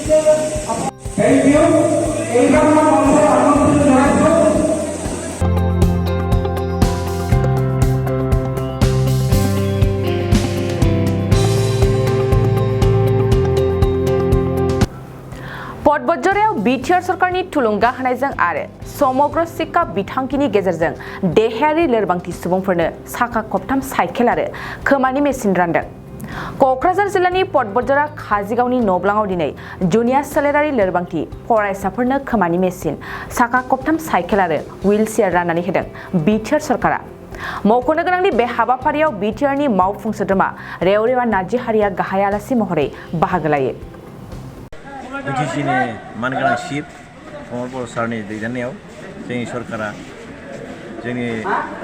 पटबज्जरायाव Btr सरकारनि थुलुंगा होनायजों आरो सम'ग शिक्षा बिथांखिनि गेजेरजों देहायारि लोरबांथि सुबुंफोरनो साखा खबथाम साइकेल आरो खोमानि मेसिन रानदों। क'क्राझार जिल्लानि पटबज्जरा काजिगावनि न'ब्लाङाव दिनै जुनिया सोलेरारि लोरबांथि फरायसाफोरनो खोमानि मेसिन साखा खबथाम साइकेल आरो व्हीलचेयार राननानै होदों Btr सरकारा। मख'नो गोनांदि बे हाबाफारियाव Btrनि मावफुं सोद्रोमा रेवरेवा नार्जिहारिया गाहाय आलासि महरै बाहागो लायो। BTCनि मानगोनां चिफ सम'ग बर' सारनि दैदेननायाव जोंनि सरकारा जोंनि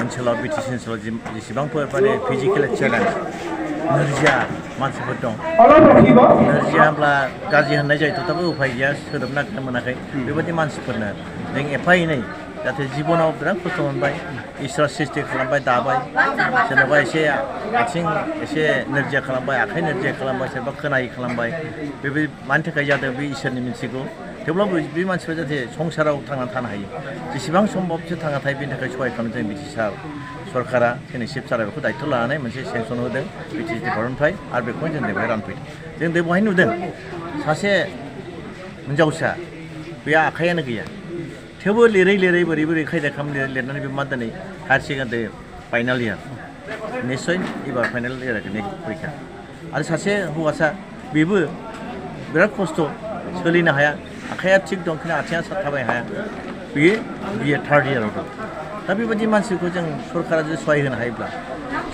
ओनसोलाव BTC ओनसोलाव जेसेबांफोर माने फिजिकेल चेलेन्ज नोरजिया मानसिफोर दं। नोरजिया होनब्ला गाज्रि होननाय जायो थेवब्लाबो उफाय गैया सोदोब नागिरनो मोनाखै बेबायदि मानसिफोरनो जों एफा एनै जाहाथे जिबनाव बिराद खस्थ' मोनबाय इसोरा सृष्टि खालामबाय दाबाय सोरनाबा एसे आथिं एसे नोरजिया खालामबाय आखाइ नोरजिया खालामबाय सोरबा खोनायै खालामबाय बेबायदि मानि थाखाय जादों बे इसोरनि मिथिगौ थेवब्लाबो बे मानसिफ्रा जाहाथे संसाराव थांनानै थानो हायो जेसेबां सम्भब बिसोर थांना थायो बेनि थाखाय सहाय खालामनो जों BTC सरकारा जोंनि चिफ सारा बेखौ दायित्व लानानै मोनसे सेंसन होदों BTC डिपार्टमेन्टनिफ्राय आरो बेखौनो जों बेवहाय रानफैदों। जों बेवहाय नुदों सासे हिनजावसा बे आखायानो गैया थेवबो लिरै लिरै बोरै खायदा खालाम लिरनानै बे मा दिनै हायार सेकेन्डारि फाइनाल इयार निस्सय एबार फाइनाल इयार परीक्षा आरो सासे हौवासा बेबो बिराद खस्थ' सोलिनो हाया आखाया थिग दं खिन्थु आथिङा थाबायनो हाया बेयो बिए थार्ड इयाराव दं। दा बेबायदि मानसिखौ जों सरकारा जुदि सहाय होनो हायोब्ला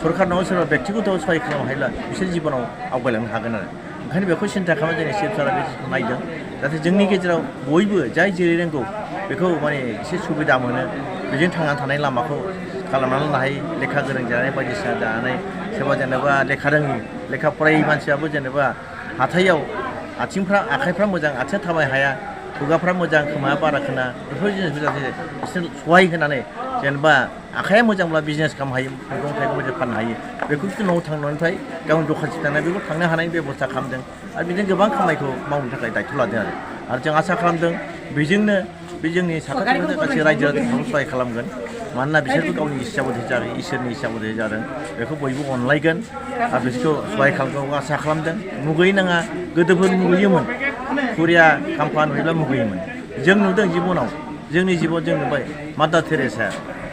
सरकारनाव सोरबा बेक्तिगत सहाय खालामनो हायोब्ला बिसोर जिबनाव आवगायलांनो हागोन आरो ओंखायनो बेखौ सिन्था खालामना जोंनि चिफ सारा बेखौ नायदों जाहाथे जोंनि गेजेराव बयबो जाय जेरै रोंगौ बेखौ माने एसे सुबिदा मोनो बेजों थांनानै थानाय लामाखौ खालामनानै लानो हायो लेखा गोरों जानाय बायदिसिना जानानै सोरबा जेनेबा लेखा रोङि लेखा फरायै मानसियाबो जेनेबा हाथायाव आखाइफ्रा मोजां आथिङा थाबायनो हाया खुगाफ्रा मोजां खोमाया बारा खोना बेफोर जिनिसखौ जाहाथे बिसोर सहाय होनानै जेनेबा आखाइया मोजांब्ला बिजनेस खालामनो हायो मैगं थाइगं मोजां फाननो हायो बेखौ न'आव थांनायनिफ्राय गावनि दखानसिम थांनाय बेखौ थांनो हानायनि बेब'स्था खालामदों आरो बिदिनो गोबां खामानिखौ मावनो थाखाय दायित्व लादों आरो जों आसा खालामदों बेजोंनो बे जोंनि साखाथि गासै रायजो राजाफोरखौ सहाय खालामगोन मानोना बिसोरबो गावनि इस्सा बायदि जादों इसोरनि इस्सा बायदि जादों बेखौ बयबो अनलायगोन आरो बिसोरखौ सहाय खालामगोन आसा खालामदों मुगैयै नाङा गोदोफोर मुगैयोमोन कुरिया खाम्फा नुयोब्ला मुगैयोमोन जों नुदों जिबनाव जोंनि जिबन जों नुबाय मादार टेरेसा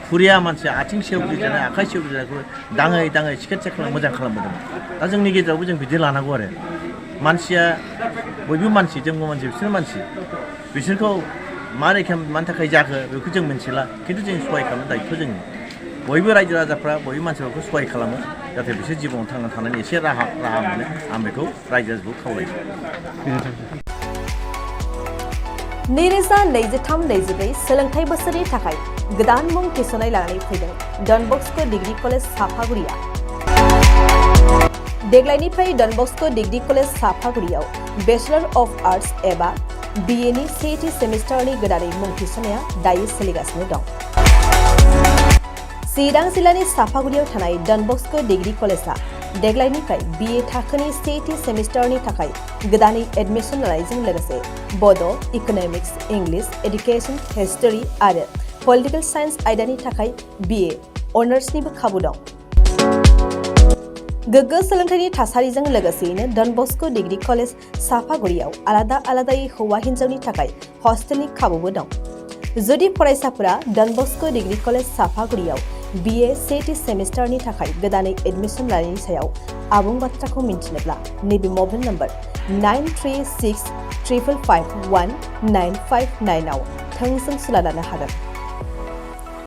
कुरिया मानसिया आथिं सेवग्लिजानाय आखाइ सेवग्लिजानायखौ दाङै सिखोद मोजां खालामबोदों। दा जोंनि गेजेरावबो जों बिदि लानांगौ आरो मानसिया बयबो मानसि जोंबो मानसि बिसोर मानसि बिसोरखौ मानि थाखाय जाखो बेखौ जों मिथिला खिन्थु जों सहाय खालामनो दायित्व जोंनि बयबो रायजो राजाफ्रा बयबो मानसिफोरखौ सहाय खालामो जाहाथे बिसोर जिबनाव थांना थानायनि एसे राहा मोनो आं बेखौ रायजो राजाखौ खावलायो। 2023-24 सोलोंथाइ बोसोरनि थाखाय गोदान मुं थिसननाय लानानै फैदों डन बस्क' डिग्री कलेज साफागुरिया। देग्लायनिफ्राय डन बस्क' डिग्री कलेज साफागुरियाव बेचलर अफ आर्ट्स एबा BA नि सेथि सेमिस्टारनि गोदानै मुं थिसननाया दायो सोलिगासिनो दं। चिरां जिल्लानि साफागुरियाव थानाय डन बस्क' डिग्री कलेजआ देग्लायनिफ्राय BA थाखोनि सेथि सेमिस्टारनि थाखाय गोदानै एडमिसन लानायजों लोगोसे बड', इक'नमिक्स, इंलिश, एडुकेशन, हिस्टरी आरो पलिटिकल साइन्स आयदानि थाखाय BA अनार्सनिबो खाबु दं। गोग्गो सोलोंथाइनि थासारिजों लोगोसेयैनो डन बस्क' डिग्री कलेज साफागुरियाव आलादायै हौवा हिन्जावनि थाखाय हस्टेलनि खाबुबो दं। जुदि फरायसाफोरा डन बस्क' डिग्री कलेज साफागुरियाव BA सेथि सेमिस्टारनि थाखाय गोदानै एडमिसन लानायनि सायाव आबुं बाथ्राखौ मिन्थिनोब्ला नैबे मबाइल नम्बर 9365551959 आव थोंजों सुला लानो हागोन।